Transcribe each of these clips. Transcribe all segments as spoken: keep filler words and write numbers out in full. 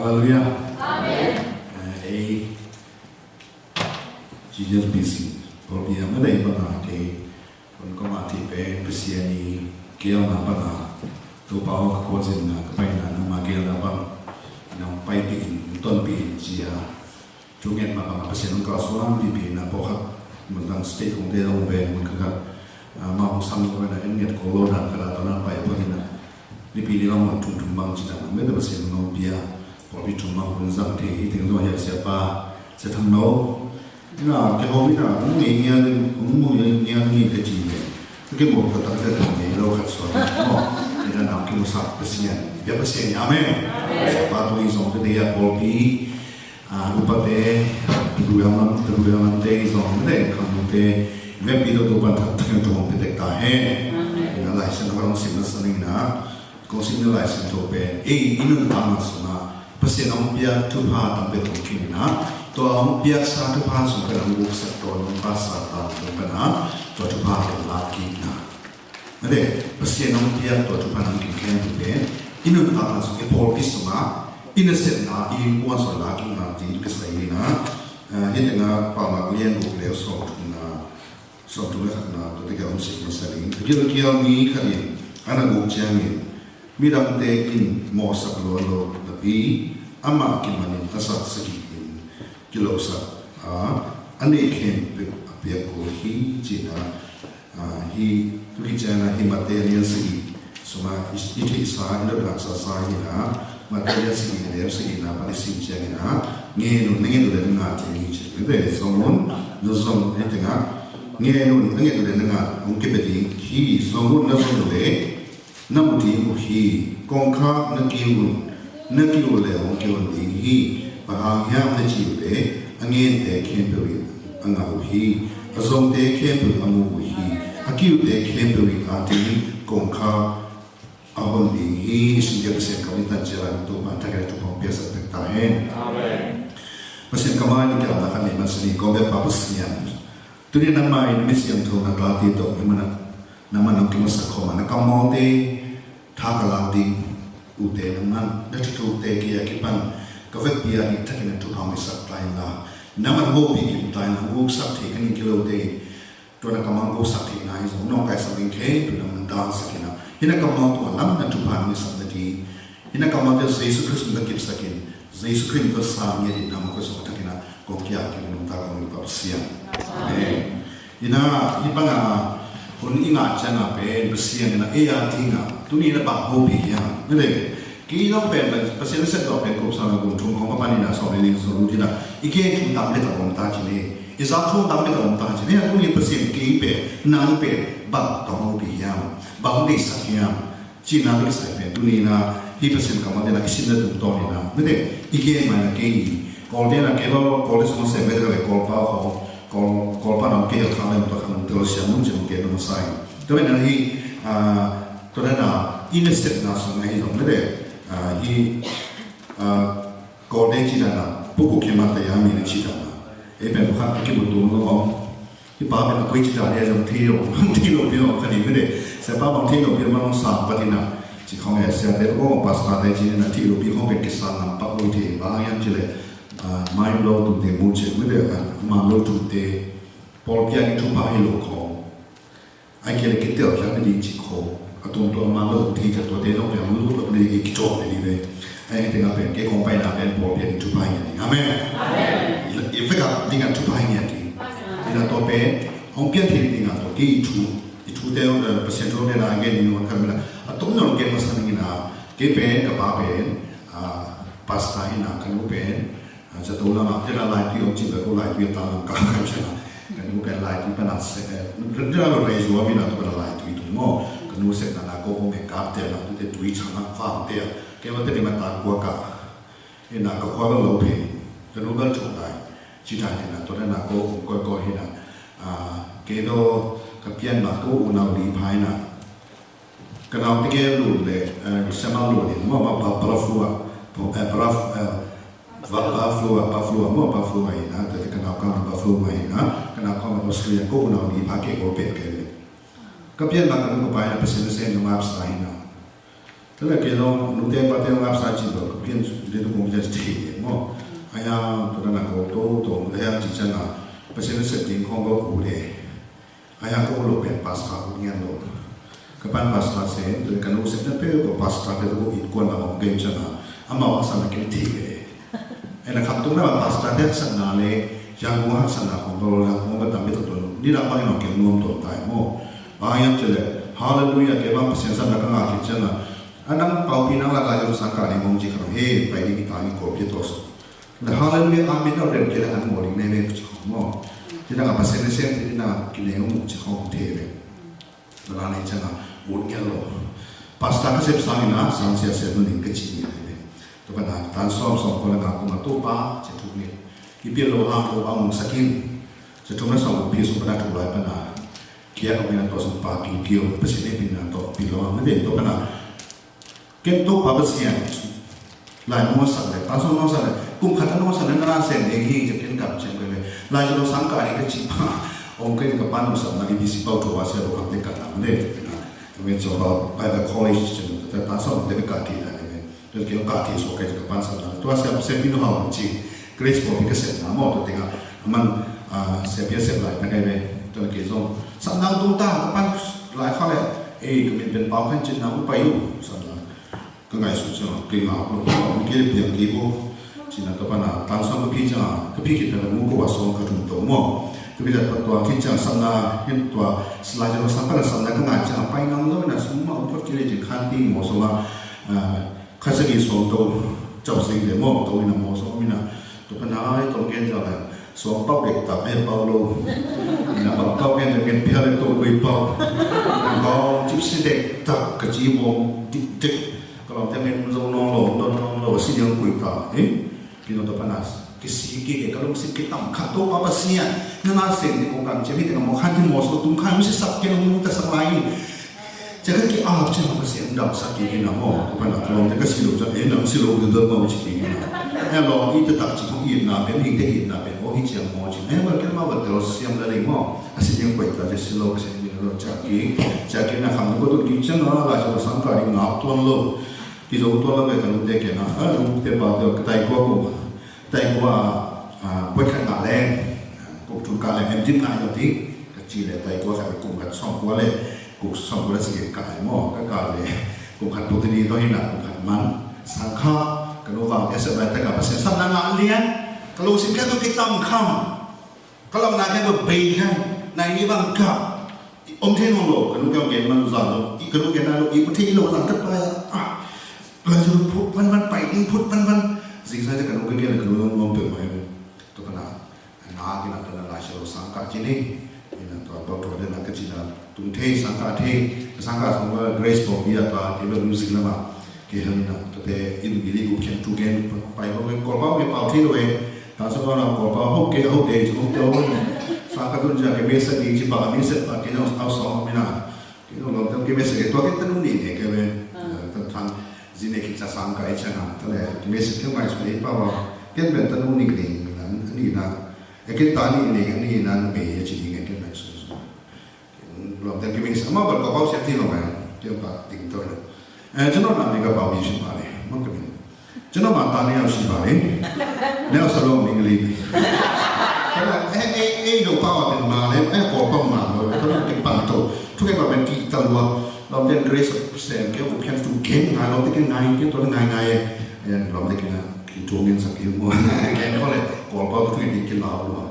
Halleluiah. Amen. Eh, ei, Jesus B C, pawlpi a mah dei bang a kei hun kong a thei pen Pasian i geelna bang a, Topa aw, ka khuazinna, ka paina nangma geelna bang, nang paipih in, tonpih in ci a, thunget mah bang a Pasian hong kalsuan pipi na pawlkhat, mun dang state kong te hong ve, mun khat khat, ah, mah hong sang lo ve na, en nget ko lo dan khat a, tua na pai pawlkhat na, pipi ni lo mun thum thum bang ci dan a, mete Pasian hong pia, pawlpi thum bang hun zang thei hi teng zong a, Siapa, Sia Thang Lo, ina, kei hong ina, hong ngia ngia ding, hong ngia ngia ding ka ci ve. Kei mawk ka tak ka thang ngia lo khat suak. Oh, ina na kei mawk sak Pasian. Bia Pasian, amen. Amen. Siapa tung i zong ka dei a pawlpi, ah, upate, Tabui lam, Tabui lam te i zong, te, khang te, bia pi to to pan tak tak to hong pi tek ta hen. Amen. Ina Lai Siangtho hong sim na sa ning ina. Kong simna Lai Siangtho pen, ei, i nuntakna sungah Pasian hong piak thupha tam bek om khin ina, tua hong piaksa thupha sung pen hong guksak tawn hong pasa tawn pen a, tua thupha pen lak kikna. Mate, Pasian hong piak tua thupha nang kikhen tu pen, i nuntakna sung, i pawlpi sungah, i nasepna, i innkuan sung lak kikna ti ka sa ina, eh, hi tengah Paunak lian guk leu sawm thumna, sawmthum le khatna, tua te ka hong sim masa ding. Gilkial mi khat in a na guk ciangin, midangte in mawhsak lua lo napi, amah kimanin a sak sagih in kilosak a, a neih khempeuh a piak kul hi, ci-in a, a, hi, tu hi ciangin a, hi Mate a lian sagih sungah i, i theihsa, i dotna sasa hi na, Mate a lian sagih, a lian sagihna pan i sim ciangin a, ngen un, na nget uh leh na ngah ding hi ci. Mate, zong un, na zong, hi tengah, ngen un, na nget uh leh na ngah, hong kipia ding hi, zong un, na zon uh leh na mu ding uh hi, kongkhak na kiu un, na kiu uh leh hong kiu ding hi, bang hang hiam na cih uh leh, a ngente khempeuh in a ngah uh hi, a zongte khempeuh in a mu uh hi, a kiute khempeuh in a ding kongkhak a hon ding hi. Singte Pasian kam i tan ciang a ding Topa thakhat thupha hong piaksak tek ta hen. Amen. Pasian kammal in kiamna khat nei masa ni, kong biakpa Pasian. Tuni nangmah in misiangtho na tate tawh, hi mana, nangmah nong kimasak khawm a, na kammalte tha ka lak ding ute nangmah, na thuthukte kei a kipan ka vekpi a hih thakin a thupha hong hisak ta inla, nangmah hopih kim ta inla, guksak thei ka ning kilote, tua na kammal guksak theihna hi zong, nawngkaisak ding khempeuh nangmah dangsak inla, hih na kammal tungah lam na thupha hong hisak na ding, hih na kammalte Jesu Khrist min tawh kipsak in, Jesu Khrist min tawh sang ngiat in nangmah khuasung a thakin a kong kiang kik nungta kong i pap siang. Amen. Ina, hih bang a hun i ngah ciang a pen Pasian in a ei a ding a tuni in a bang hopih hiam? Mate, kei zong pen Pasian na sep zawh pen kum sawm le kum thum khawng a pan in a sawm le li sawm lut in a i gen thu tam le tak om ta ci ni, i zak thu tam le tak om ta ci ni. A tuni Pasian kei pen, nang pen bang tawh hopih hiam? Bang hong deihsak hiam? Cihna ka kisai pen tuni in a, hih Pasian kammal te in a i simna tungtawn in a, mate, i gen mai na kei ni. Kawlte in a kei lo, Kawlte sung a sem mate ka le Kawlpa khaw, Kawl, Kawlpa nong kei a khang le mata khang tel siam mun cin kei nong sai. Tua in a hih, ah, tua in a i nasepna sung a hi zong mate, ah, hih, ah, Kawlte ci dan a, puku kei mata ya mi na ci dan a. Ei pen bukhan a kibu tung lo om. Hih pa pen a koi ci ta dia zong thei lo, thei lo pi lo ka ni mate. Siapa bang thei lo pi lo ma long sa pa ti na. Ci khong e sia te lo pastor te ci na thei lo pi khong pen kisa ngam pak lo thei ba yang ci le. Ah, mai lo tu te mu ci mate, ah, ma lo tu te. Paul pia ni tu pa hi lo khong. Ai ke le ke tel kha ni ci khong. A tum tua ma lo thei ca tua te zong pen lo lo ni ki tok ni ve. Ai te nga pen ke khong pai na pen Paul pia ni tu pa hi ni. Amen. Amen. I ve ka ni nga tu pa hi ni. Ina tua pen, hong pian thei ding a tua kei i thu, i thute hong, eh, Pasian thu hong pian a gen ding hong khan mena. A tom nong gen masa ding ina, kei pen, ka pa pen, ah, pastor ina, ka nu pen, ah, zato lam a, kei la lai tui hong cin ka ko lai tui a ta lam ka khan sia na. Ka nu pen lai tui pan a se, eh, kei la lo rei zua mi na tua pan a lai tui tung mo. Ka nu se na na ko hong me kap te na, tu te tui chan a fang te a. Kei wa te ni ma ta kua ka. Ina ka khua bel lo phei, ka nu bel thuk lai. Ci dan ina tua na ko koi koi ina, ah, kei lo ka pian ma ko unau li phai na. Ka nau te ke lu le, eh, sema lu ni mo ma ba ba fua, eh, ba, eh, ba, ba fua, ba fua mo ba fua ina, te ka nau ka ba fua ina, ka nau ka ma Australia ko unau li pha ke ko pet ke le. Ka pian ma ka nu ka pai na Pasian sen ka ma sa ina. Tala kei lo, nute pate lo ngap sa ci lo, ka pian su de tu kong ja ci de mo. Aya, tu na ko to to le ya ci changa. Pasian sep ding kong ko u de. Aya ko lo pen pastor u ngian lo. Ka pan pastor se, tu ka nu sep na pe ko pastor pe ko in kuan la ong gen changa. Ama wa sa na ken ti de. Ena khat tung na pastor te haksa na le, yang mo haksa na kong bro yang mo ba tam betul tu. Ni dah bang ino ken nuam tu tai mo. Bang yang cele, haleluya ke bang Pasian sa na ka ngak ke chele. Anang pau pi nang la la jong sangka ni mong ji kang he, pai ni kita ni ko pi tos. Na haleluya amen au dem ke la an mo ding ne me ku chong mo. Ti na ka Pasian ne sem ti na ki ne mo chong te me. Nana nei changa ut ngial lo. Pastor ka sep sang ina sang sia sep nu ning ka ci ngial lo. Tua pana tan sawm sawm ko la nga kuma Topa cia thuk ngial. I pia lo hang ko bang ung sakin. Cia thuk na sawm pi sung pana thuk lai pana. Kia ka mina tua sung pa pi kio pa si ne pi na tua pi lo hang na de tua pana. Ken Topa Pasian. Lai nong sak le, tan sawm nong sak le, kum khat nong sak le, na na sen ding hi, ciang ken kam ciang le le. Lai ciang nong sang ka ni ka ci pa, ong ka ni ka pan nong sak na i bisi pau tua sia lo kam te ka na le. Nong en so ba Bible College ciang ta ta sawm te ka ti na le. Nong ken ka ti so ka ka pan sak na. Tua sia sia pi nong hau ci. Grace ko pi ka sen na mo to te ka. Aman sia pi sia lai na ka le. Tua ke so. Sak na tung ta ka pan lai ka le. Eh, ka min pen pau kan cin na mo pa yu. Sak na. Ka ngaihsut ciang kei ngak lo, kei piang kei bo. Cina ka pana tan sawm ka pi ciang, ka pi kei pia ka mu ko wa sawm ka tum to mo. Ka pi tua tua kei ciang sam na hin tua sila ciang sam pana sam na ka ngai ciang pai ngam lo na sum ma um pot kei le ciang khan ti mo sawm a, ah, kha sa ki sawm to, chau sing le mo, to ina mo sawm ina. Tua ka nai tawm gen zak le, suang pau dek tak e pau lo. Ina bang pau gen zak gen pia le tawm lui pau. Ina bang cip si dek tak ka ci mawng dik dik. Ka lam tiang en zo nong lo, nong nong lo, si niang kui ta. Eh? Kino tua panas. Ki si ki ke ka lung si ki tam khat to pa pa si a. Na na seng ni kong kam cia mi te ka mawk han ti mawk so tum khan mi si sak ke nong mu ta sak lai. Cia ka ki-ap cia ka Pasian damsak kik hi na maw, ka pan a ka lawmte ka si lo cia, eh, nang si lo bilbel maw ci kik hi na. Eh, lawm i taktak ci kong itna pen, hingte itna pen, aw hi ciang maw ci, eh, bel ken maw bel tel siam la lei maw. A si ding kuai ta cia si lo, ka si ding lo cia kik, cia kik na kham na ko tun kik ciang na, la cia ka sang ka ding ngap tuan lo. Ki zo tuan lo ka lawmte ke na, a lawmte pa te ka tai kua ko. Taekwondo, ah, buai khat ngah leng, ah, kop thum kah leng, en dim ngah zong ti, ka ci le taekwondo khat kum khat sawm kua le, kum sawm kua le sagih kah le maw, ka kah le, kum khat putini tawh hi na, kum khat man, sang kha, ka nu vang te sep lai tak a Pasian sapna ngah lian, ka lungsim khia tawh kitam kham. Ka lamna khia tawh bei khia, nai ni bang kah, om thei nawn lo, ka nu kiang gen man zan lo, i ka nu gen nai lo, i pu thei lo zan ka pai a, ah, lai zan phut van van pai ding phut van van, zing sa ka nu ka gen ka nu nuam peuh mai. Tua ka na, na ki na ka na lai sa lo sang ka ci ni, ina tua pau tua de na ka ci na tung thei sang ka thei, sang ka sang ka Grace Pawlpi a tua ke ba music lama, ke hang ina, tua te in gili ku khen tu gen, pai ho ke kol pau ke pau thei lo e, Ka sa ko na ko pa ho ke ho de ho de ho. Sa ka tun ja ke me sa di ci ba me sa ba ke na au sa mi na. Ke no lo ke me sa ke tua ke tanu ni ne ke me. Tan tan zine ki sa sang ka i cha na. Ta le ke me sa ke mai sa pa ba. Ke me tanu ni ni na ni na. E ke ta ni ni ni na me ci ni ke me sa. Lawmte ki mix ama bal ko pau siam ti lo mai. Ti pa ting to lo. Eh, cino na mi ka pau mi si pa le. Mang ka mi. Cino ma ta ni au si pa le. Ne au sa lo mi li. Kana eh eh eh do pau a ma le. Eh ko pau ma lo. Kana ki pan to. Tu ke pa ben ki ta lo. Lawmte Grace sem ke u pian tu gen ngai lawmte ki ngai ki to ngai ngai. Eh, lawmte ki na ki tu ngen sa ki mo. Ke ko le ko pau tu ki ki la lo.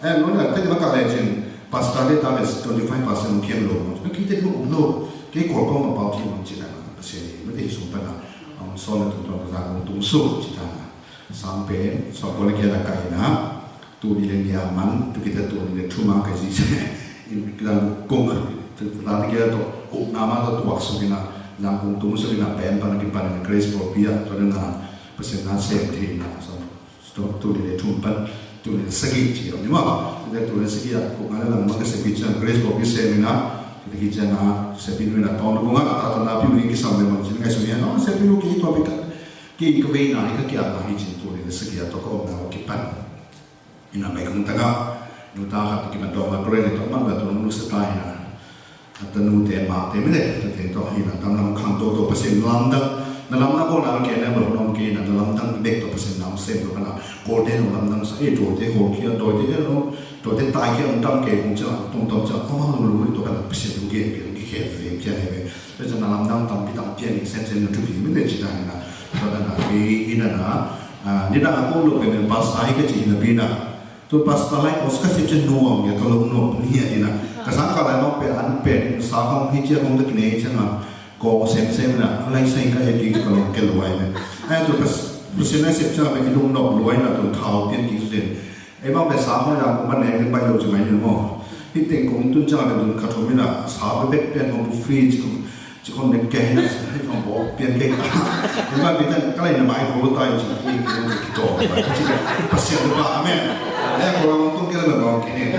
Eh, nuna, tadi maka legend, pastor dia tabe twenty five percent kian lo. Kita dulu lo, ke ko ko ma pau ti mo cita na, pasal ni, mesti sumpa na, um, soal tu tu na ko tung su cita na. Sampai, so ko le kia da kai na, tu ni le ni aman, tu kita tu ni le tu ma ka ji. In kita kong, tu la kita tu, kong nama tu tu waktu kita, lang kong tung su kita pen pan kita pan Grace Pawlpi a, tu na, pasal na same thing na, so. Tu, tu ni le thum pan, tu ni le sagih ci ni maw. Tu ni le sagih a, ko nga le lang mang ka sagih ci Grace Pawlpi sem ina. Kita ki ci na, sem pi nu ina tawng na ko nga, ta ta na pi uni ki sam le mang ci ngai su ni na, sem pi nu ki tua pi ka. Ki ka vei na, ka ki a na hi ci tu ni le sagih a, to ko na ki pan. Ina mai kong ta ka, nu ta ka ki ma dong ma kore ni to mang ka tu nu sa ta ina. A tanute, a makte, mite, tate tawh hi na, lamdang khang toto, Pasian lamdang, na lamdang ko na ke na, bol nom ke na, na lamdang bek tawh Pasian lam sem lo ka na, Kawlte na lamdang sa, eh, Kawlte, Kawlkia, Kawlte, eh, no, Kawlte tai kia, um, tam ke, um, cha, tom tom cha, oh, lo, lo, to ka na, Pasian lo ke, ke, ke, ke, ke, ke, ke, ke, na lamdang tampi, tampi, ni, sen, sen, na, thupi, mite, ci ta, ni na, to na, na, ke, hi na, na, ah, ni na, ko lo, ke, ne, pastor, hi, ke, ci, na, pi, na, Tu pastor lai ko ka sep ciang nuam nge ka lung nuam ni a ina. Ka sang ka lai mawk pe an pe ni sa hong hi ciang hong dak ne ciang a ko sem sem na lai sai ka he ki ka lung ke luai ne. Ai tu pas Pasian lai sep ciang a pe i lung nuam luai na tu thau pian ki sen. Ei mawk pe sa hong ya ko man ne bai lo ci mai ni mo. Hi teng kong tun ciang a pe tu ka thum ina sa pe bek pian hong free ci kong Ci khong nek kei na, hei khong bawk pian kei ta. Hei ba pi tan ka lai na mai ko lo tai ci ki ki ki to. Ci Pasian lo ba, amen. Hei ko lo tung kei na bawk kei ne.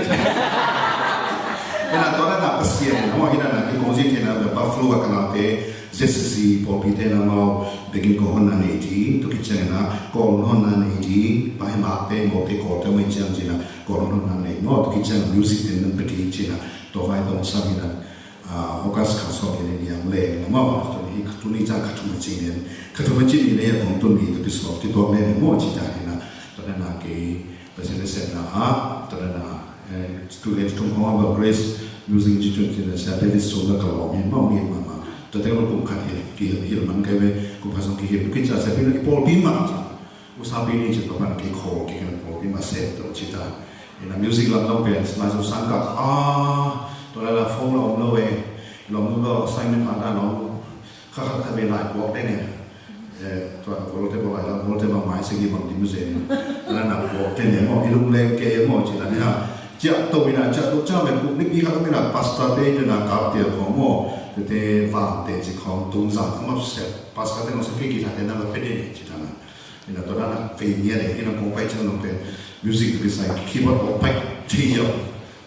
Ina to na na Pasian, na mo ina na ki kong zi kei na ba flu ka na te, Z C C, pawlpi te na mau, begin ko hon na nei ti, tu ki ciang na, ko hon na nei ti, pa hei mak te, mo te ko te mai ciang ci na, ko hon na nei, mo tu ki ciang music te na peti ci na, to vai tong sa mi na, Ah, August kha sawm in niang le ni maw. Tuni, tuni ciang kha thum a cing in. Kha thum a cing in le kong tuni tu pi sawm ti tuak le ni maw ci ta ni na. Tuna na ke Pasian le sen na a. Tuna na, eh, tu le thum kong a ba Grace Music Institute ni na sia te li sum la ka lo mi maw mi ma ma. Tu te ko kum khat hi, ki hi man kai ve, kum khat sawm ki hi, ki cha sia pi na ki pawl pi ma. Usapi ni ci papan ki khawl ki kan pawl ki ma sem to ci ta. Ina music lam zong pen, ma zong sang ka, ah, to la la phone la om lo e. Lom lo assignment ma na lo. Kha kha kha ve lai puak te ne. Eh, to la ko lo te ko lai la, ko lo te bang mai se ki bang di mu zen. La na puak te ne mo, i lung leng ke mo ci la ni ha. Cia to ina, cia to cia me ku ni pi kha mi na pastor te ni na kap te ko mo. Te te vang te ci khong tung zang ma se. Pastor te mo se pi ki ta te na la pe de ne ci ta na. Ina to na na fe nia le, ina kong pai chang nong pen music tu kisai keyboard kong pai thei yau.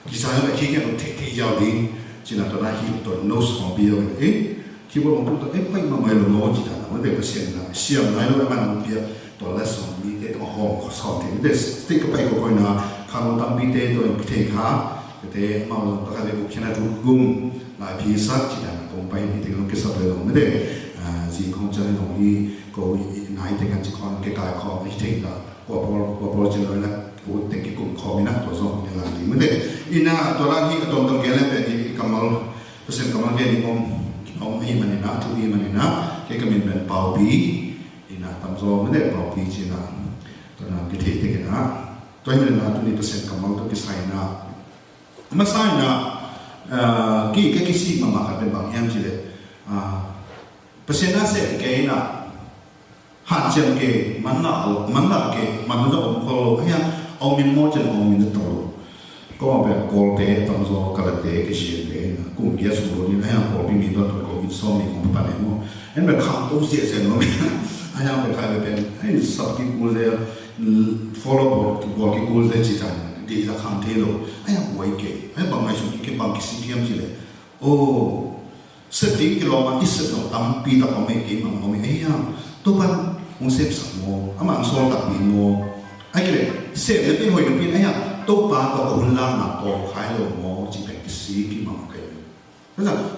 Kisai yau keyboard kong thei thei yau ding. Cina to na hi to no song bi yau. Eh, keyboard kong tu to eh pai ma mai lo no cina na. Mate Pasian na siam nai lo man nong pia to la song mi te to hong ko song te. Mate stick ka pai ko koi na kha nong tam bi te to thei kha. Te mau nong ta ka le ko kena tu gum lai phi sak cina na kong pai ni te nong ke sap le nong mate. Ah, zi kong chang nong hi Ko i nai te kan ci khong ke kai khong i thei la. Ko pol, ko pol ci lo la. Ko te ki kum khong ina to zong ni la ni mate. Ina to la hi ka tom tom ke le pe i kamal. Pasian kamal ke ni om, om hi manina, thu hi manina. Ke ka min ben Pau Pi. Ina tam zo mate Pau Pi ci na. To na ki thei te ke na. To hi manina tu ni Pasian kamal to ki sai na. Masa ina, ah, ki ke ki si mama ka ben bang hiam ci le. Ah, Pasian na se ke ina. Hanciam ke, manna, manna ke, manna om khol lo, ahi hang, om min maw cen om min to lo. Ko ma pen Kawlte, tamzaw Kalate, Khristiante, kum giat sung lo ding, ahi hang Kawlpi mi tuan tuan ko in sawm mi kong pa ne maw. En pen khang to sia sia lo mi. Ahi hang pen khai pen, ahi sap ki kul sia, follow Kawl, Kawl ki kul sia ci ta ni, di sa khang thei lo. Ahi hang wai ke, ahi bang ngai sung ki ke bang ki si kiam ci le. Oh, Sep ding kilawm a i sep lo tampi tak om e, keimah om e, ei a, Topa'n hong sepsak maw, amah hong sawl takpi maw? A kile, sep napi, hoi napi, ei a, Topa tawh hun lakna tawm khai lo maw, ci pen kisik kimang kei.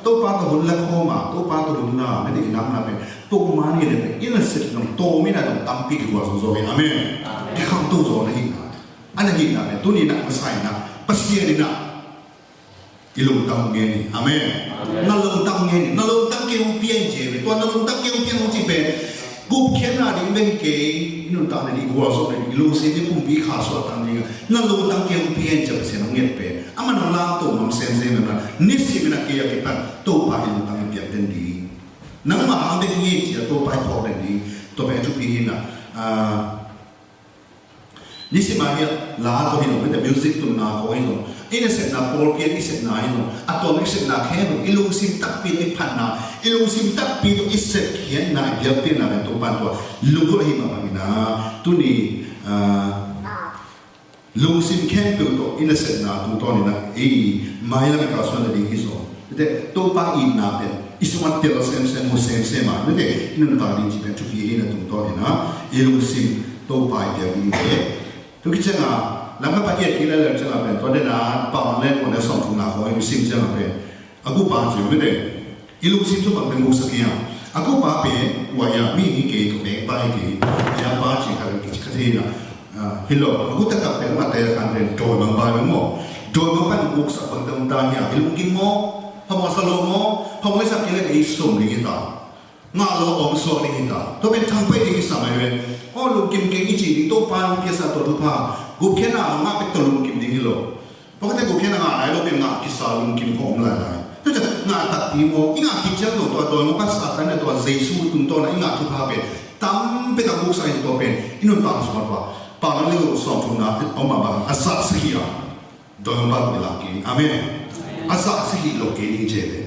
Topa tawh hun la khawm a, Topa tawh hun la, na ding i lakna pen, pukman hi le pen, i na sep lo tawm i na dong tampi kikual zo zo hi, amen. Kikhangto zo na hi na, a na hi na pen, tuni na, masa hi na, Pasian hi na. I lungtang ngen hi. Amen. Na lungtang ngen hi. Na lungtang kei hong pia in ci ve. Tua na lungtang kei hong pia in hong ci pen. Gupkhiatna ding bek hi kei. I nuntakna ding, i gualzawhna ding, i lungsim ding, pumpi kha suahtak ding. Na lungtang kei hong pia in ci a Pasian hong nget pen. Amah na lamto ngam semsem na. Nisim in a kei a kipan. Topa i lungtang i piak den ding. Nangmah hang bek hi ci a Topa i phawk den ding. Tua pen a thupi hi na. Ah, Nisim a hi a, la tawh hi lo, mete music tunna khawng hi lo. I nasepna pawlpi a i sepna hi lo. A tawm i sepna khempeuh, i lungsim takpi tawh i phatna, i lungsim takpi tawh i sepkhiatna, i biakpiakna pen Topa'n tua lunggulh ahi mahmah hi na. Tuni, ah, lungsim khempeuh tawh i nasepna tungtawn in a, ei mailam i kalsuan nading hi zaw. Mete, Topa itna pen i sungah tel semsem, mu semsem a, mete, i nuntak ding cih pen thupi hi na tungtawn in a, i lungsim Topa i biak ding hi. Tu ki ciang a, lam ka pa i et kik lel ciang a pen, tua den a, Paunak lian kua, neu sawm thumna khawng i sim ciang a pen, A kupa ci mite, i lungsim thu bang teng guksak hi a. A kupa pen, ua ia, mi hi kei, ka pengpa hi kei, ia pa ci kha, ka thei na. Ah, hi lo, a ku taktak pen, mate a kan pen, dawimangpa pen maw. Dawimangpa in guksak bang teng ta hi a, i lungkim maw, phamawh sa lo maw, phamawh i sak kei le ei sum ding hi ta. Ngah lo om suak ding hi ta. Tua pen thangpai ding i sa mai pen. Aw lungkim keng i ci ding Topa hong piasa tua thupha. Gupkhiatna ngah pek tawh lungkim ding hi lo. Pakhat in gupkhiatna ngah nai lo pen ngah kisa lungkim khawng om lailai. Tua ciang ngah takpi maw. I ngah khit ciang lo tua tua maw ka Satan le tua Jesu tungtawn a i ngah thupha pen. Tam pek a guksak in tua pen. I nuntak sungah tua. Paunak lian guk sawm thumna om a bang a zahsak hi a. Dawimangpa tawh i lak kik ding. Amen. A zahsak hi lo kei ding ci ve.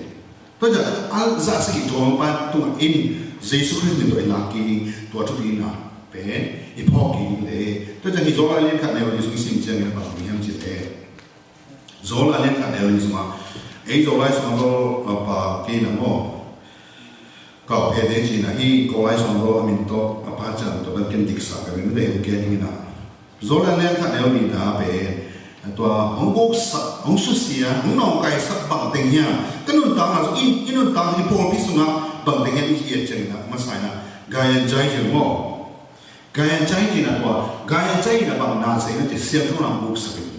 Tua ciang a zahsak hi Dawimangpa tungah in Jesu Khrist min tawh i lak kik ding tua thu ding na pen i phawk kik ding le. Tua ciang hi Zawlai lian khat neu li sung i sim ciangin a bang ding hiam cih leh. Zawlai lian khat neu li sungah ei Zawlai sungah bawl a pa kei na maw. Kau phe te cina hi Kawlai sungah bawl a min tawh a pa ciang tawh kan ken diksa ka min ve hong kia ding ina. Zawlai lian khat neu li na pen tua hong buksak, hong susia, hong nawngkaisak bang teng hiam. Ka nuntakna sung i, i nuntak i pawlpi sungah bang teng hiam i hiat ciangin a masa ina. Gaian cai ciang maw. Gaian cai cina tua, gaian cai ina bang na se na ci siangtho na buksak in.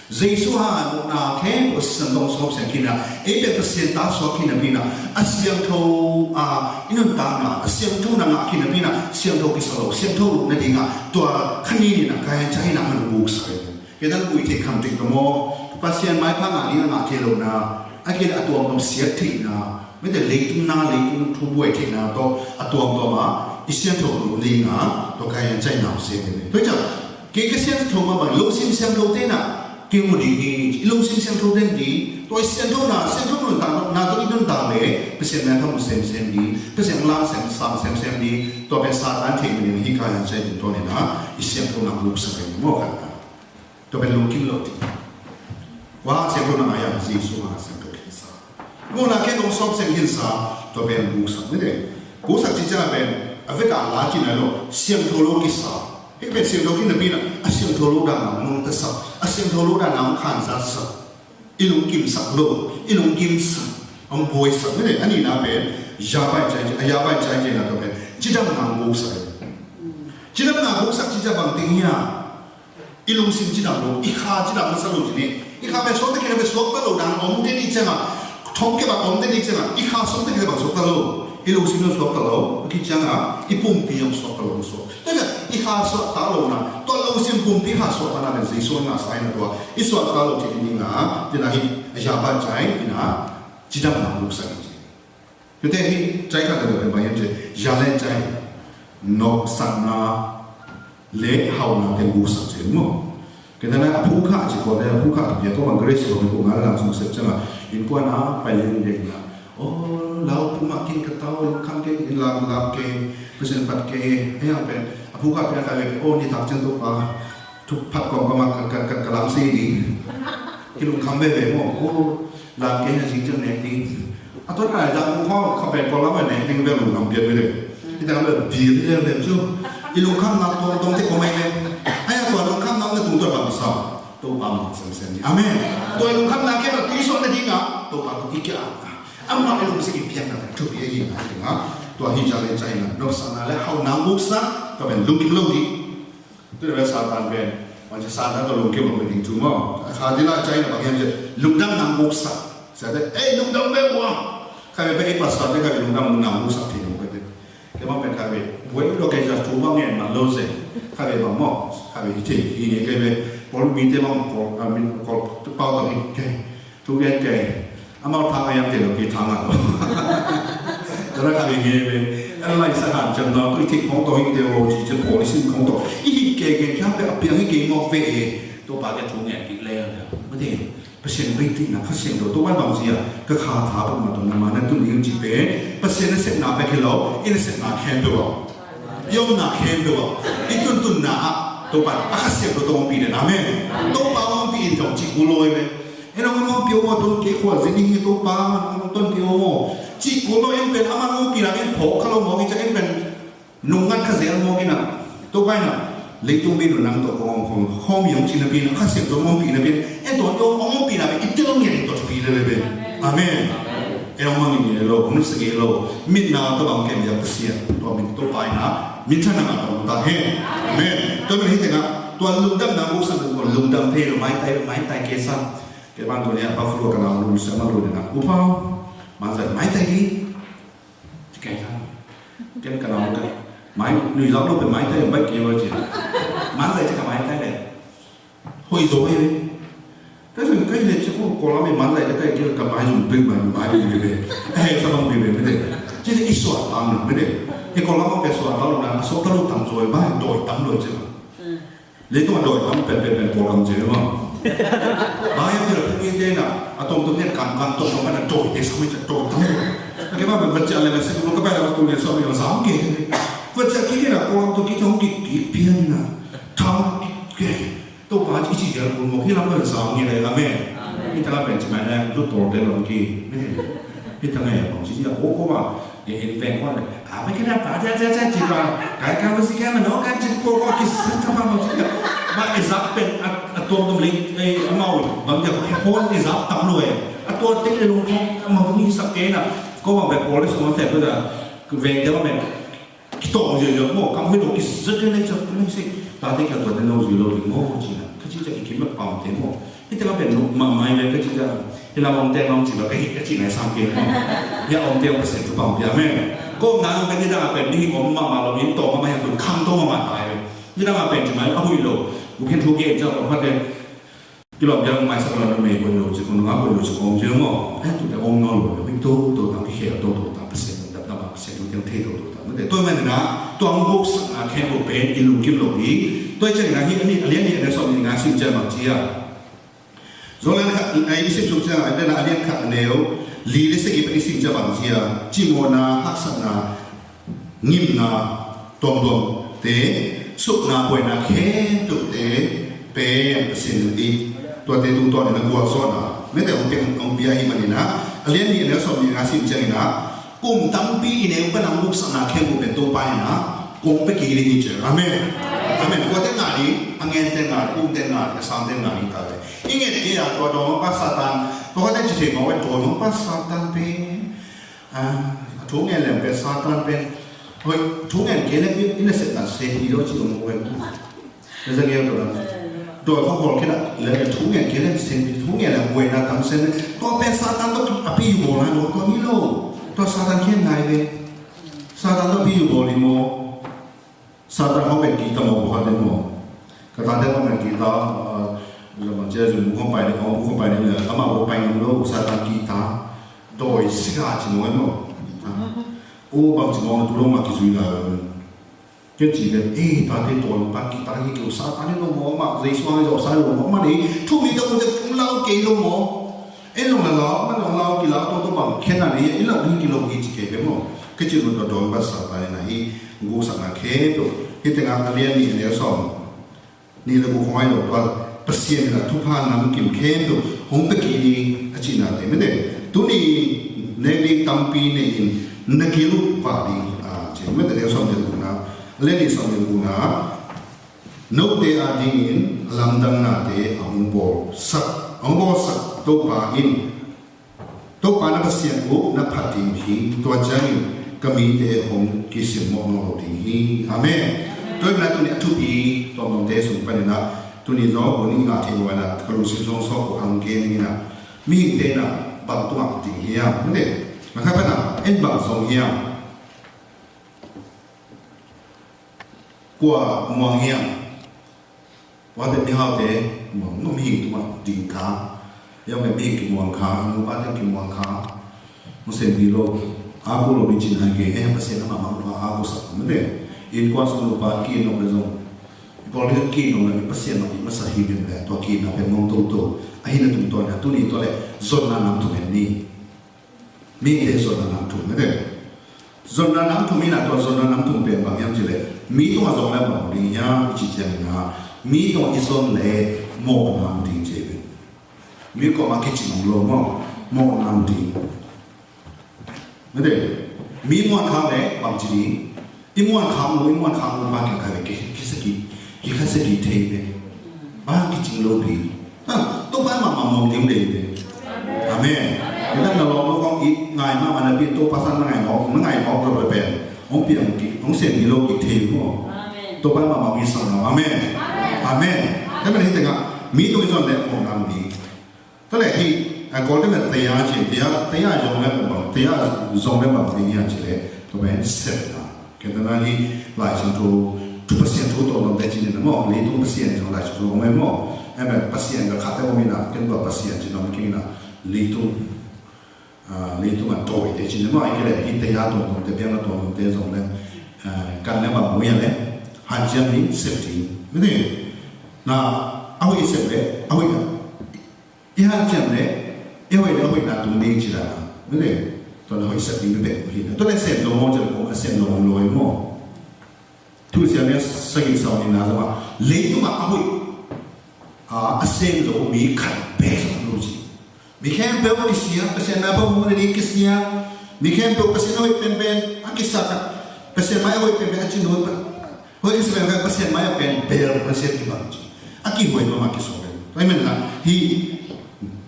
Jesu ha na khe ko sisan dong sawm siang kina, ei pen Pasian ta suak kina pina, a siangtho a i nuntakna, a siangtho na ngah kina pina, siangtho kisa lo, siangtho na dinga, tua khanin ina gaian cai na man buksak in. Kei tan ui thei kham thei tawh maw, Pasian maipha ngah ding a ngah thei lo na, a kei a tuamtuam siat theihna, mite leitung na, leitung thu buai theihna tawh a tuamtuam a, i siangtho lut ding a, tua ka hian caina hong sem ding. Tua hi ciang, kei ka siangtho mah bang, lungsim siangtho te na, kei mu ding hi, i lungsim siangtho te ding, tua i siangtho na, siangtho nuntak na tawh i nuntak le, Pasian maipha mu semsem ding, Pasian lam sem, sam semsem ding, tua pen Satan theih ding hi ka hian cai ding tua ni na, i siangtho na luksak ding maw khat na. Tua pen lungkim lo ding. Kua siangtho na ngai a, Jesu a siangtho khinsa. Nuna khe dong sawm siang khinsa, tua pen guksak ni ding. Guksak ci ciang pen, a vek a la ci nai lo, siangtho lo kisa. Hih pen siangtho khin na pi na, a siangtho lo dan a nungta sak, a siangtho lo dan a khansa sak. I lungkim sak lo, i lungkim sak, a buai sak ni ding. A nihna pen, ya bai cai, a ya bai cai na tua pen, cidam na guksak. Cidam na guksak ci ciang bang ting hiam. I lungsim cidam lo, i kha cidam masa lo ci ni. I kha pen suakta kei na pen suakta lo dan om te ni ciang a, thong kei bang om te ni ciang a, i kha suakta kei bang suakta lo. I lungsim lo suakta lo, a ki ciang a, i pumpi ang suakta lo suak. Tua ciang, i kha suakta lo na, tua lungsim pumpi kha suakta na pen Jesu na sai na tua, i suakta lo ci ni na, ci na hi, a ya ban cai, i na, cidam na guksak i ci. Kite hi cai khat le pen bang hiam ci, ya le cai, nopsakna le hauhna teng guksak ci maw. Kite na a phungkha ci ko te a phungkha tu pia ko bang grace ko ko ngal lang sung sep ciang a, innkuan a pai leng dek na. O, lau pum a kin ka tau, lungkham kei, inn lam lam kei, Pasian phat kei, hei ang pen, a phungkha pia ka le, o, ni tak ciang tu pa, Thuk phat kawm kawm a ka, ka, ka, ka lam si ding. Kilungkham veve maw. Ko lam kei na zing ciang nek ding. A tuan a zang mu khaw kha pen ko lam a nek ding ve lungkham pian ve le. I ta lam ve bil ve ve cu. I lungkham nak tuang tuang te ko mai ve. Ai a tua lungkham nak na tung tuan bang sa. Topa mang sem sem ni. Amen. Tua i lungkham nak kei na tui suan na ding a. Topa tu i kia. Amah i lungsim i piang na thupi a hi na ding a. Tua hi ca le ca hi na. Nop sa na le hau na guk sa. Ka pen lungkim lo ding. Tu le Satan pen, wan cia Satan tawh lungkim lo ding thu maw. A kha dila cai na bang hiam cia, lungdam nang guksak. Cia te, ei, lungdam ve ua. Kha ve pen, ei pastor te kha ve lungdam nang guksak thei lo ve te. Kei bang pen kha ve, buai lo kei cia thu bang ngen man lo se. Kha ve bang maw, kha ve hi thei, hi ne kei ve, Paul mi te bang, Paul, a, mi, Paul, Paul tawh hi kei. Thu gen kei, amau thang a yam te lo kei thang a lo. Tana kha ve nge ve, ana lai sa han cem na, tui thik khong to hi te lo, ci cem policy khong to. I hi kei kei kia pe a piang hi kei ngok ve e, to pa ke thu ngen kik le a. Ma te, Pasian bei ti na, Kha Siangtho, to wan bang zia, ka kha tha bang ma to na ma na tun ning ci pe, Pasian na sep na pe ke lo, i na sep na khen pe lo. I omna khempeuh ah, i tuntunna ah, Topa in a Kha Siangtho tawh hong pi den. Amen. Topa hong pi in zong cih kul lo hi ve. En hong hong pi aw maw, ton kei khua zin hi Topa, hong ton kei aw maw. Cih kul lo en pen, amah hong pi lam en phawk kha lo maw, hi ciang en pen nung ngat kha zel maw, hi na. Topa in a, leitung bei nun nang tawh kong hong khawm, khawm hi hong ci na pi in, Kha Siangtho hong pi na pi in, en tawh hong pi na pi in, i tel ngen in tawh pi le le pen. Amen. Ei hong mangngilh ngei lo, hong nusia ngei lo, mitna tawh bang kem hiam Pasian, tua min Topa in a minthanna ngah tawh ta hen. Amen. Tua min hi tengah tua lungdamna guksak ding, lungdam thei lo, maitai, maitai kei sa. Kei bang tuni a Buffalo ka nau lungsiam a lo ding a, upa, maitai, maitai ding. Ci kei sa. Ken ka nau ka, mai, nui zak lo pen maitai, bai kei lo ci. Maitai ci ka maitai le. Hoih zaw hi ve. Ka zin ka hi le ci ko, ko lam i man lai ka kai kil ka mai zun pek mai, mai bi ve. Eh, sa bang bi ve, mi de. Ci i suat tam, mi de. I ko lam ka suat tam na, so ka lo tam zaw, mai doi tam lo ci. Le to doi tam pen pen pen ko lam ci ma. Mai bi la pu mi de na, a tom tom ne kam kam tom tom na doi de sa mi doi tam lo. Ka ke ma ba ci ale ma si ko ka ba la ko ne sa mi sa ke. Ba ci ki na ko lam to ki tong ki ki pian na. Tam ke. Topa i ci zel kul mawk hi lam kan sang nge le, amen. Amen. Hi tangah pen ci mai le, lu tawlte lo ki. Hi tangah ya bang ci ya ko ko ma. Ye in pen ko le. A, mai kena pa ja ja ja ci pa. Kai ka ma si ka ma no ka ci ko ko ki san ka pa ma ci ya. Ma i zak pen a, a tuam tum ling, eh, a mau. Bang ja ko i zak tam lo e. A tua ting le lung ko ma ni sak ke na. Ko ma be ko le so ma se ko da. Ve ja ma. Kitawng ziahziah maw, kam hoih lo kizat ding lei ciang, lei sei. Tate kiang tua den lo zui lo ding maw, ci na. Ka ci ciang i kim lak pamte maw. Hih tengah pen lo mahmah hi ve ka ci ciang. Hih lam hong teng lam ci lo, ka hih ka ci nai sam ke maw. Hih a om teng Pasian thupha hong pia, amen. Ko nang ka nidang a pen, ni hih om mahmah lo, in tawh mahmah hiam tun khang tawh mahmah ta hi ve. Nidang a pen ci mai, a hoih lo. Uk hin thu ke ciang, uk phat le. Kilawm kiang maisak lo na mei hoih lo ci, ko nungak hoih lo ci, om ci lo maw. Ai, tu te om nawn lo, hoi to to tang, kikhel to to tang, Pasian dap dap a, Pasian tu tiang thei to to tang. Mate, tua manin ah, tua hong guksakna khempeuh pen i lungkim lo hi. Tua ciangin ah hih a nih, a lian nih, a neu sawm nih nga sim ciang bang ci a. Zawhna khat, a i sim suk ciang, a lian khat a neu li le sagih pen i sim ciang bang ci a. Cimawhna, haksatna, ngimna tuamtuamte, supna buaina khempeuhte pen Pasian in i tuate tungtawn in a gualzawhna mite hong pia, hong pia ahih manin ah, a lian nih a neu sawm nih nga sim ciangin ah, kum tampi i neu pan a hong guksakna khempeuh pen Topa in ah kong pia kik ding hi ci. Amen. Amen. Kuate ngah ding, a ngente ngah, a umte ngah, a sangte ngah ding ta ve. I nget kei a tua dawng mangpa Satan, tua khat en ci thei mawk ve, dawng mangpa Satan pen. A, a thu ngen leng pen Satan pen. Hoi, thu ngen kei leng i, i nasepna sem hi lo ci lo maw pen. Na za ngel to na. Dawi kha hawl khin a leng thu ngen kei leng sem hi, thu ngen leng buaina tam sem hi. Tua pen Satan tawh a pi bawl nai maw, tua hi lo. Tua Satan khen nai ve. Satan tawh a pi bawl hi maw. Satan hong pen kita maw, buha den maw. Ka tate hong pen kita, ah, zaman cia zun bu hong pai den, hong bu hong pai den, ama bu pai ngam lo, Satan kita. Dawi sika ci maw, maw. Kita. O, bang ci maw, tu lo ma kizui la. Ken ci pen, eh, tate dawi pa kita hi keu, Satan hi lo maw, ma, Jesu hong zau sa lo maw, ma ni, thu mi ta bu zek tung lau kei lo maw. En long la lau, man long lau, ki lau, to to bang, khen a ni, in lau ding ki lo hi ci kei ve maw. Ka ci lo to dong ba sa ta ni na hi, guksakna khempeuh, hi tengah a lian nih a neu sawm nih le guk khong ai lo tua, Pasian in a thupha namkim khempeuh hong pia kik ding a cihna te mite. Tuni nek ding tampi nei in na gil uh vah ding a ci mite, neu sawm nih le gukna, a lian nih sawm nih le gukna. Note a dingin a lamdangnate a hong bawlsak, a hong bawlsak Topa in, Topa na Pasian uh na phat ding uh hi, tua ciangin ka mite hong kisimmawh nawn lo ding hi. Amen. Tua ahih manin tuni a thupi tuamtuamte sung panin ah, tuni zong hun i ngah theih loh in ah ka lungsim sung sawk uh hong gen ing in ah, mihingte in ah bang tungah ding hiam? Mite, mah khat pan ah en bang zong hiam? Kua muang hiam? Tua teh mihaute muang, mihing tungah ding kha. Hiam, mihing kimuang kha, nupa teng kimuang kha. Hong sem pi lo, a ku lo ding cih nai kei, eh, Pasian amah mah a ku sak mite. Innkuan sung nupa ki-it nop le zong, i pawl ding ki-it nop le, Pasian mah i masa hi ven le, tua ki-itna pen mong toto. Ahi na tungtawn a, tuni tua le zonna nam thum en ni. Mite zonna nam thum mite. Zonna nam thum in ah, tua zonna nam thum pen bang hiam cih leh, mi tungah zong leh bang ding hiam i cih ciangin ah, mi tungah i zon leh mawhna mu ding ci hi. Mi kuamah kicing lo maw, mawhna mu ding. Mite, mi muan khak leh bang ci ding. I muan khak lo, i muan khak lo pa kiang khai ve, ki, ki sa ki, ki khai sa ki thei ve. Bang kicing lo pi. Ha, Topa mah mah muang ding dei ve. Amen. Amen. Ina na lo lo i ngai mahmah napi, Topa sang na ngai mawk, na ngai mawk lo pen hong piang kik, hong sem kik lo kik thei maw. Topa mahmah hong itsak nawh. Amen. Amen. Tua manin hih tengah mi tung i zon leh mawkna om ding. Tua leh hih a Kawlte mah taya ci, taya, taya zong leh bang, taya zong leh bang ding hiam cih leh, tua pen sepna. Kei tana hih Lai Siangtho, thu Pasian thu tawh nong te ci ni na maw, leitung pasian zong Lai Siangtho om e maw. Amen. Pasian ka khat te om ina, ken tua pasian ci nong kei na, leitung, ah, leitung a tawi te ci ni maw, ai kei leh hih taya tawh nong te, piang a tawh nong te zong leh, ah, kan leh bang mu ia leh, hanciam ding, sep ding. Mete na, a hoih sep leh, a hoih na. I hanciam leh, i hoih leh, a hoihna tung ding ci dan a. Mete, tua na hoih sep ding bek hi na. Tua leh sem lo maw, ci leh kong a sem lo maw, lo maw. Thusia mi a sagih sau ni na zama. Leitung a a hoih, a, a sem lo mi khat bek zong lo ci. Mi khempeuh kisia, Pasian na bang mu na ding kisia. Mi khempeuh Pasian a hoih penpen, a kisa khat. Pasian mai a hoih penpen, a cin hoih pa. Hoih Israel ka Pasian mai a pen bel Pasian kibang ci. A kihuai mahmah kisawm pen. Tua ahih manin ah hih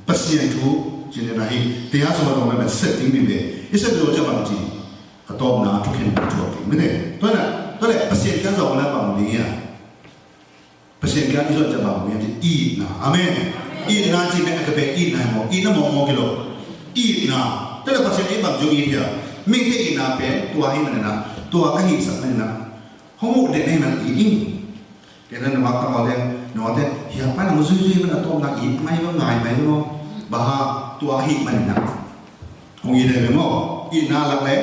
Pasian thu ci-in ah hih tia sawm a dong pen setting mi be. I set lo cia bang ci. A tawpna thukhen thuak ding. Mite. Tua na, tua leh Pasian kiang zawh na bang ding hia. Pasian kiang i zawh cia bang ding hia ci itna. Amen. Itna ci pen a ka pen itna maw. Itna maw maw kilo. Itna. Tua leh Pasian i bang ci it hia. Mite itna pen tua hi manin ah. Tua ka hihsak manin ah. Hong uh den ei man i ing. Kei na nungak tangval te, nungak te, hia pa nang zuizui man a tawpna i ngai lo ngai mai lo. Baha tua hi man ina. Hong i le maw, i na lak le,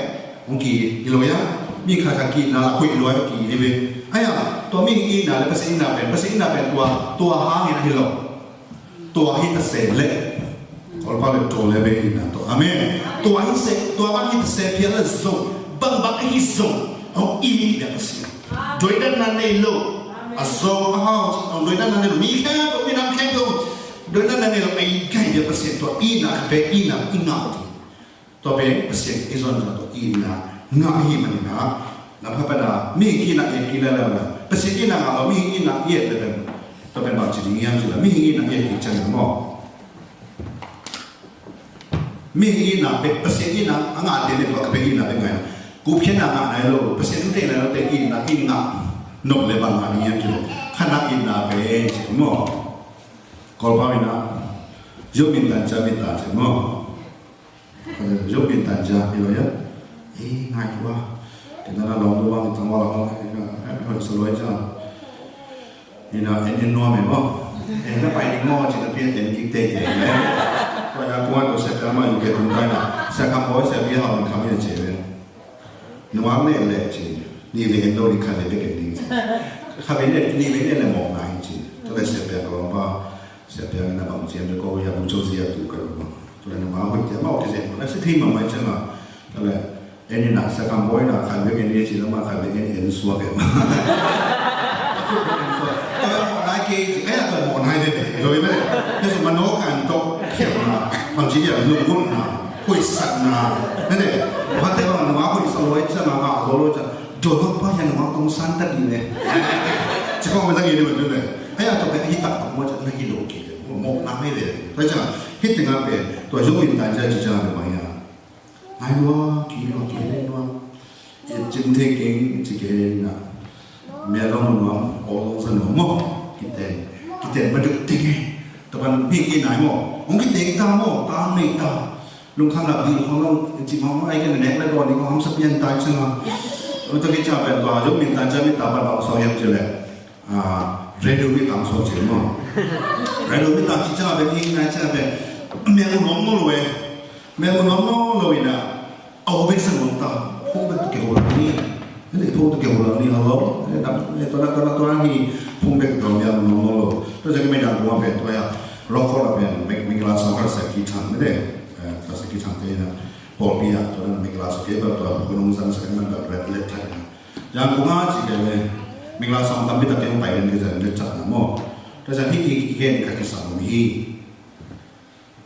hong ki i lo ya. Mi khat khat ki na lak huih luai ki i ve. Aya, tua mi i na le Pasian i na pen, Pasian i na pen tua, tua hang ina hi lo. Tua hi ta se le. Kawlpau le tua le be ina tua. Amen. Tua hi se, tua bang hi ta se pia le zong. Bang bang hi zong. Hong i le Pasian. Doidanna nei lo. A zong a hau ci. Hong doidanna nei lo. Mi khempeuh, mi nam khempeuh. Doidanna nei lo. Ei kai le Pasian tua i na be ina i ngau ti. Tua pen Pasian i zon zong tua itna ngah hi manin ah, na pha pan ah, mihing itna et kik lel lel. Pasian itna ngah lo, mihing itna et lel lel. Tua pen bang ci ding hiam cih leh, mihing itna et kik ciang maw. Mihing itna pen, Pasian itna a ngah te pen, tua pen itna pen ngai. Gupkhiatna ngah nai lo, Pasian thu te nai lo te itna, itna nop leh bang ngah ding hiam cih leh, khatna itna pen ci maw. Kawlpau in ah, zuk min tan cia min tan ci maw. Zuk min tan cia, i lo ya. Eh, ngai tua. Kita na lawm tua bang, tang wala kong, eh, na, eh, na sa luai cia. Ina, en, en nuam e maw. Eh, na pai ding maw, ci na pian en kik teitei. Tua ya kua tua sia kama yu ke tung kai na. Sia kam boy, sia bia hau min kam ya ci ve. Nuam ne le ci. Ni ve en lo ni kha ve bek en ding ci. Kha ve ne, ni ve ne le mawk na hi ci. Tua le sia pia ka lawm pa. Sia pia na bang cian le ko ya bu cho zia tu ka lawm pa. Tua le nungak hoih cia mah awk kizek mah na si thei mahmah cia mah. Tua le en in a sia kam bawi na khan bek en i ci lo mah khan bek en en suak e mah. Tua le mawh nai kei ci, eh, tua mawh nai veve lo i mah. Tua le mawh nai kan tawh khialhna, bang ci dia lunggulhna, hoihsakna. Nate, mate bang nungak hoihsak lo i cia mah mah lo lo cia. Tua mah pa ya nungak tong san ta di le. Ci kong mah zang i di mah tu le. Ai a tua bek hi tak tak mah cia na hi lo kei. Mawh nai veve. Tua cia, hi tengah pen, tua zong in tan cia ci cia mah ya. Ngai lua, ki lua, ki lua. I cin thei keng, ci keng na. Mia lawng nuam, aw lawng sa nuam maw. Kiten, kiten ma duk teng e. Tapan mi ki nai maw. Hong kiteng ta maw, ta mei ta. Lungkham la bil khong lawng, ci maw, ai ken nek la dawn ni kong hamsa pian ta i sa nga. Tua ki ca pen tua, zong min ta cia mi ta pan bang saw hiam ci le. Ah, radio mi tang suak ci maw. Radio mi tang ci cia pen, ing nai cia pen. Mel nuam nuam lo e. Mel nuam nuam lo ina. Au bek sa nuam ta. Phung bek tu ke ho lang ni. Ni phung tu ke ho lang ni, hello. Ni dam, ni tua na, tua na, tua na ni phung bek tu mel nuam nuam lo. Tua cia ki me dang tua pen tua ya. Rock for pen, me, me kila sa har sa ki thang ni de. Eh, sa ki thang te na. Paul pi ya, tua na me kila sa ke ba tua, kunung sang sa kan man ba red, red thang na. Yang kong a ci ke le, mingla sawng tampi tak keng pai den ke zan le chat na maw. Ka zan hi hi hi ken ka kisam mi hi.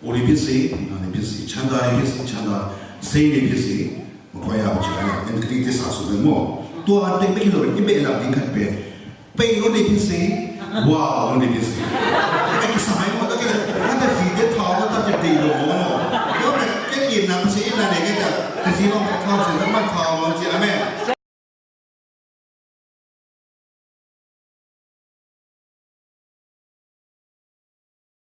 U ni phi si, na ni phi si, chanda ni phi si, chanda, sei ni phi si, ma koi a ma ci ka ya, en kri ti sa su le maw. Tua te pe ki lo, i be la ding khat pe. Pe u ni phi si, wa u ni phi si. Ai kisam ai maw, ta ke, ta ke si de thaw, ta ke de lo maw. Yo, ke, ke in na phi si, Na ne kei ta, Kha Siangtho Kha Siangtho Kha Siangtho Kha Siangtho. Amen.